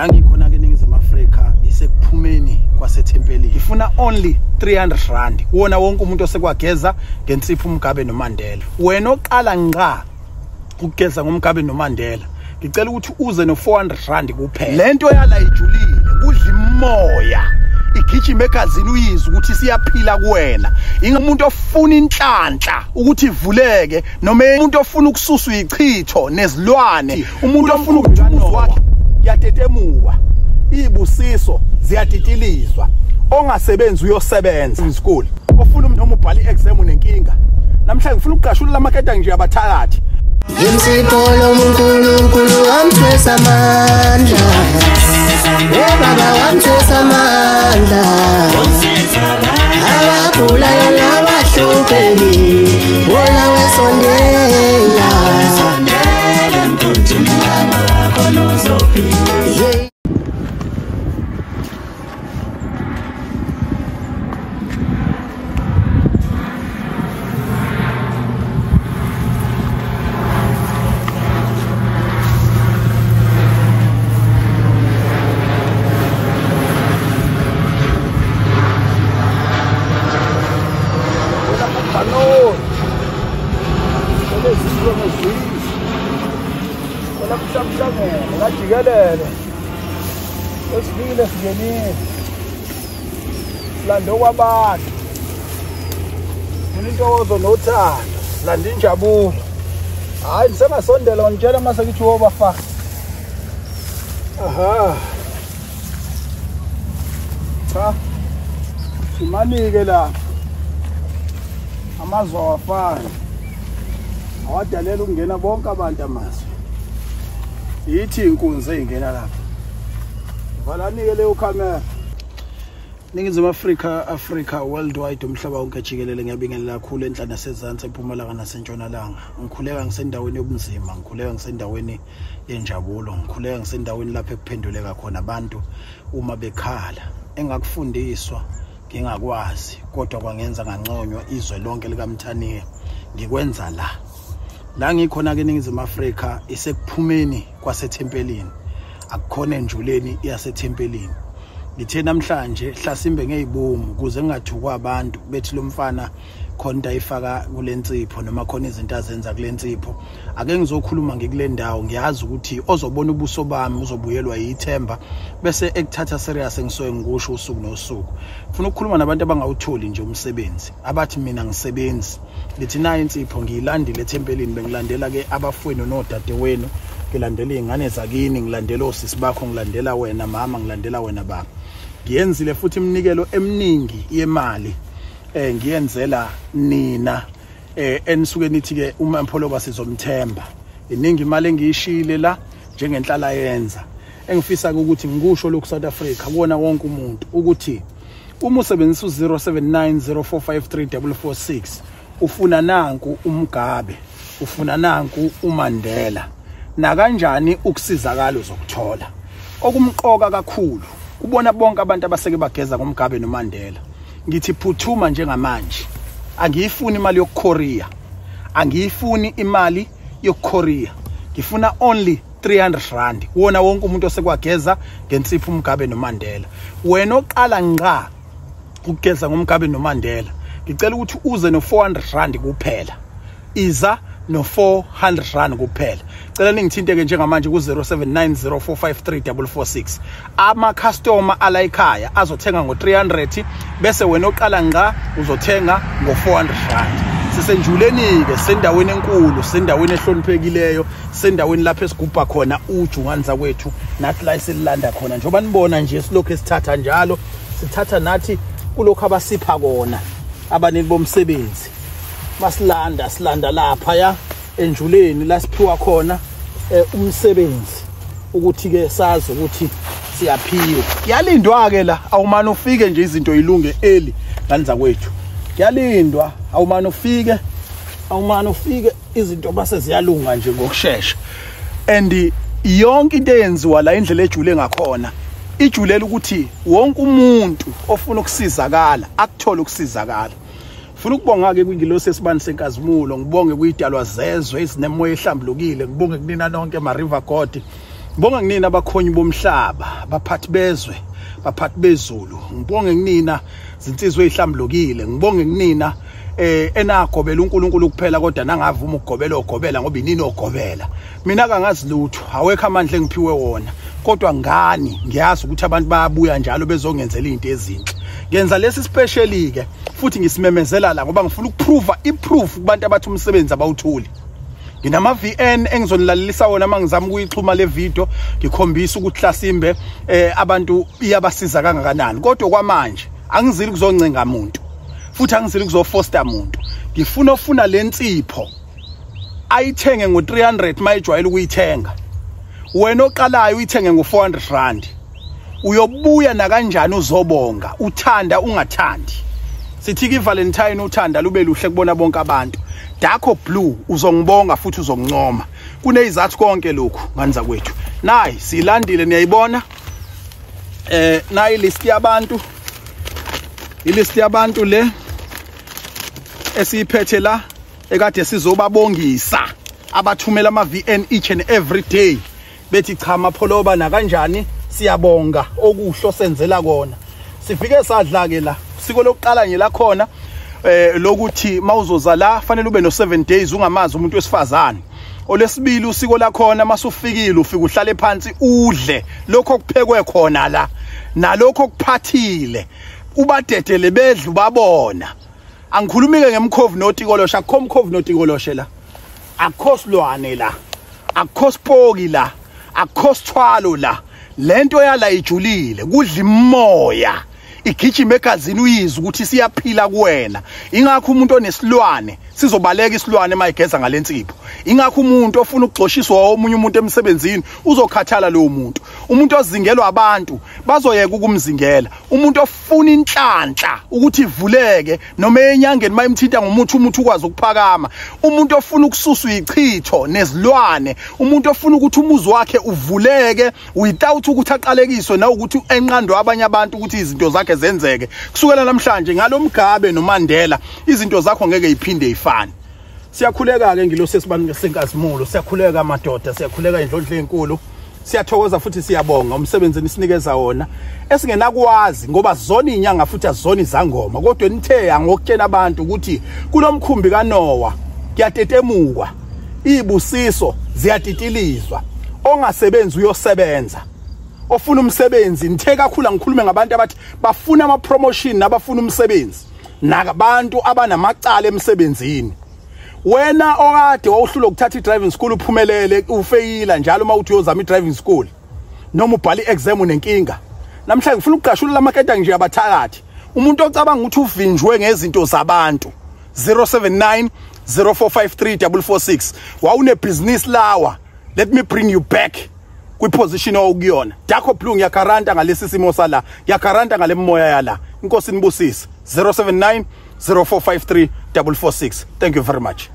Ngikhona ke eNingizimu Afrika isekuphumeni kwasethempelini. Ifuna only 300 rand. Wona wonke umuntu osekwageza ngensipho uMugabe noMandela. Wena oqala ngqa ukugeza ngoMugabe noMandela, ngicela ukuthi uze no 400 rand kuphela. Lento yala ijulile, kudla imoya. Igijima egazini uyizwe ukuthi siyaphila kuwena. Ingumuntu ofuna inhlanhla ukuthi ivuleke, noma umuntu ofuna ukususwa ichitho nezilwane, umuntu ofuna ukuthi umuzi wakhe kuyatetemuka, ibusiso ziyatitilizwa, ongasebenzi uyosebenza isikole, ofuna noma ubhala iexam unenkinga. Namhlanje ngifuna ukuqashula amaketa nje abathakathi. Insipho loNkulunkulu wamthwesa amandla, baba wamthwesa amandla, abagulayo nabahluphekile wona wesondela. Jikelele esifikile singenile silande kwabantu, intokozo nothando, silande injabulo. Hayi, nisengasondela ngitshela mase ngithi wobafaka. Aha, cha, simanike la amazwe awafani, awadalela ukungena bonke abantu amazwe. Yithi inkunzi eyingena lapha. Valanike leyo camera. Ningizimu Afrika, Africa worldwide, umhlaba wonke jikelele, ngiyabingelela kakhulu enhla nasezansi, eMpumalanga nasentshonalanga. Ngikhuleka ngisendaweni yobunzima, ngikhuleka ngisendaweni yenjabulo, ngikhuleka ngisendaweni lapho ekuphenduleka khona abantu uma bekhala. Engakufundiswa ngingakwazi, kodwa kwangenza nganconywa izwe lonke likaMthaniya. Ngikwenza la. La ngikhona ke eNingizimu Afrika isekuphumeni kwasethempelini, akukhona enjuleni yasethempelini. Ngithe namhlanje hlasimbe ngezibomu ukuze ngingathukwa abantu bethi lo mfana khona into ayifaka kulensipho noma khona izinto azenza kulensipho. Ake ngizokhuluma ngikule ndawo, ngiyazi ukuthi ozobona ubuso bami uzobuyelwa yithemba bese ekuthatha serious engisuke ngikusho usuku nosuku. Ngifuna ukukhuluma nabantu abangawutholi nje umsebenzi, abathi mina ngisebenzi. Ngithi nayi insipho ngiyilandile ethempelini, bengilandela ke abafowenu nodadewenu, ngilandela izingane zakini, ngilandela osisi bakho, ngilandela wena mama, ngilandela wena baba. Ngiyenzile futhi iminikelo eminingi yemali ngiyenzela nina enisuke nithi ke uma Mpholoba sizomthemba. Iningi imali engiyishile la njengenhlala yenza. Engifisa ukuthi ngikusho lokhu South Africa kuona wonke umuntu ukuthi uma usebenzisa u-0790453446 ufuna nanku uMugabe, ufuna nanku uMandela, na kanjani ukusizakala uzokuthola. Okumqoka kakhulu kubona bonke abantu abaseke bageza ngoMugabe noMandela, ngithi phuthuma njengamanje. Angiyifuni imali yokuKorea, angiyifuni imali yokuKorea, ngifuna only 300 rand. Wona wonke umuntu osekwageza ngensipho uMugabe noMandela. Wena oqala ngqa ukugeza ngoMugabe noMandela, ngicela ukuthi uze no 400 rand kuphela. Iza no 400 rand kuphela. Cela ningithinte ke njengamanje ku 0790453446. Ama customer ala ekhaya azothenga ngo 300 bese wena oqala ngqa uzothenga ngo 400 rand. Sisenjuleni ke, sendaweni enkulu, sendaweni ehloniphekileyo, sendaweni lapho esigubha khona uju nganza kwethu, nathi la esilanda khona. Njengoba nibona nje silokhu esithatha njalo, sithatha nathi kulokho abasipha kona abanini bomsebenzi. Masilanda silanda lapha ya enjuleni la siphiwa khona umsebenzi ukuthi ke sazi ukuthi siyaphiwa. Kuyalindwa ke la, awumane ufike nje izinto ilunge eli nganza kwethu. Kuyalindwa, awumane ufike, awumane ufike izinto base ziyalunga nje ngokusheshsha. And yonke into eyenziwa la indlela ejule ngakhona ijulela ukuthi wonke umuntu ofuna ukusizakala akuthole ukusizakala. Ngifuna ukubonga ke kwingilosi esibani senkazimulo, ngibonge kuyidalwa zezwe ezinemoya ehlambulukile, ngibonge kunina nonke ma River God. Ngibonga kunina abakhonyi bomhlaba, abaphathi bezwe, baphathi bezulu. Ngibonge kunina zinsizwe ezihlambulukile. Ngibonge kunina enagobela uNkulunkulu kuphela, kodwa nangavuma ukugobela ogobela ngoba inini ogobela. Mina kangazi lutho, awekho amandla engiphiwe wona, kodwa ngani ngiyazi ukuthi abantu bayabuya njalo bezongenzela izinto ezinhle. Ngenza lesi special ke futhi ngisimemezela la ngoba ngifuna ukuprova iproof kubantu abathi umsebenzi abawutholi. Nginama VN engizonilalelisa wona mangizama ukuyixhuma le video, ngikhombisa ukuthi Hlasimbe abantu iyabasiza kangakanani. Kodwa kwamanje angizili kuzoncenga umuntu, futhi angizili kuzofoster umuntu. Ngifuna ofuna lensipho ayithenge ngo300 mayijwayele ukuyithenga. Wena oqalayo uyithenge ngo400 rand. Uyobuya na kanjani uzobonga, uthanda ungathandi. Sithi ke Valentine uthanda lube luhle kubona bonke abantu. Darko Blue uzongibonga futhi uzongincoma. Kunezizathu konke lokhu nganza kwethu. Nayi silandile, niyayibona. Nayi list yabantu. Ilist yabantu le esiyiphethe la ekade sizobabongisa abathumela ama VN each and every day, bethi cha Mapholoba na kanjani siyabonga okuhlo senzela kona. Sifike sadla ke la siko lokuqala nje la khona lokuthi mawuzoza la fanele ube no 7 days ungamazi umuntu wesifazane. Olesibili usiko la khona masufikile ufika uhlale phansi udle lokho kuphekwe khona la nalokho kuphathile, ubadedele bedlu babona. Angikhulumike ngemkhovu notikoloshe, akukho mkhovu notikoloshe la, akukho silwane la, akukho sipoki la, akukho sithwalo la. Lento yala ijulile, kudla imoya igijima egazini, uyizwe ukuthi siyaphila kuwena. Ingakho umuntu onesilwane sizobaleka isilwane mayigeza ngalensipho. Ingakho umuntu ofuna ukugxoshiswa omunye umuntu emsebenzini uzokhathala lowo muntu. Umuntu ozingelwa abantu bazoyeka ukumzingela. Umuntu ofuna inhlanhla ukuthi ivuleke noma enyangeni mayimthinta ngomuthi umuthi ukwazi ukuphakama. Umuntu ofuna ukususwa ichitho nezilwane, umuntu ofuna ukuthi umuzi wakhe uvuleke without ukuthi aqalekiswe na ukuthi enqandwe abanye abantu ukuthi izinto zakhe zenzeke. Kusukela namhlanje ngalomgabe noMandela izinto zakho ngeke iphinde ifane. Siyakhuleka ke ngilo sesibantu senkazimulo, siyakhuleka madoda, siyakhuleka indlondlo enkulu. Siyathokoza futhi siyabonga umsebenzi enisinikeza wona esingenakwazi ngoba zona inyanga futhi azona izangoma, kodwa nithe ngokutshela abantu ukuthi kulomkhumbi kaNoah kuyatetemukwa, izibusiso ziyatitilizwa, ongasebenzi uyosebenza, ofuna umsebenzi nithe kakhulu. Ngikhulume ngabantu abathi bafuna ama promotion nabafuna umsebenzi nabantu abanamacala emsebenzini. Wena okade wawuhlula ukuthatha i-driving school uphumelele ufeyila njalo uma uthi uyozama i-driving school noma ubhala i-exam unenkinga, namhlanje ngifuna ukugqashula lamaketa nje abathakathi. Umuntu ocabanga ukuthi uvinjwe ngezinto zabantu, 079 0453 446, wawunebhizinisi lawa, let me bring you back kwiposition owukuyona. Darko Blue ngiyagaranta ngalesi simo sala, ngiyagaranta ngale moya yala. Inkosi nibusise. 079 0453 446. Thank you very much.